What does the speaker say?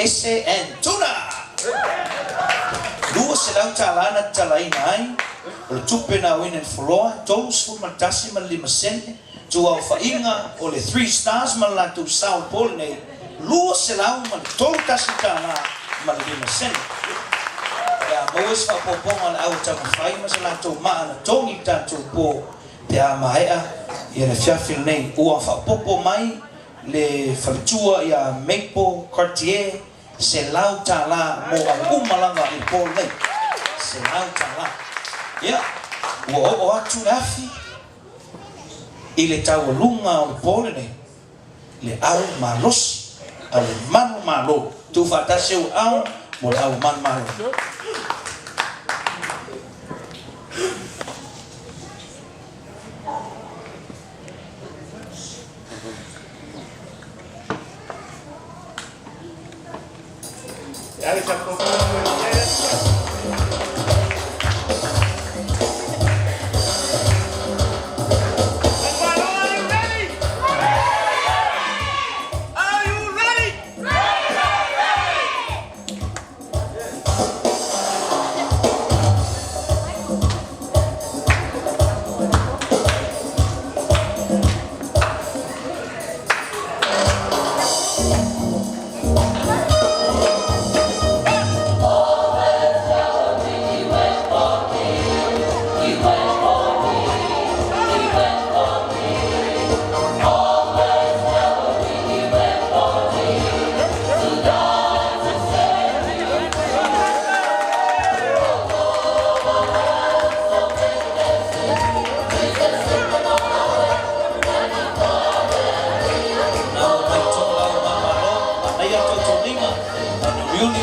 Ese and Tuna! $200 na tatalaina ai, o le tupe na aoina i le foloa, 31 ma le 5 sene, tuaofaiga o le Three Stars ma le latou sao i le po lenei, $231.05 sene. Pe a maua se faaopoopoga a le au taumafai ma se latou maa na togi i le tatou po pe a maea ia le afiafi lenei. Ua faaopoopo mai le faletua ia Maple Cartier $100 mo au uma lava i le po lenei. $100. Ia, ua oo atu le afi i le taualuga o le po lenei, le au malosi a le manumalo. Tuufaatasi ou aao mo le au manumalo. Are you ready? Are you ready? Na o mai Tokelau manumalo, manaia tautogiga, na niuniuni.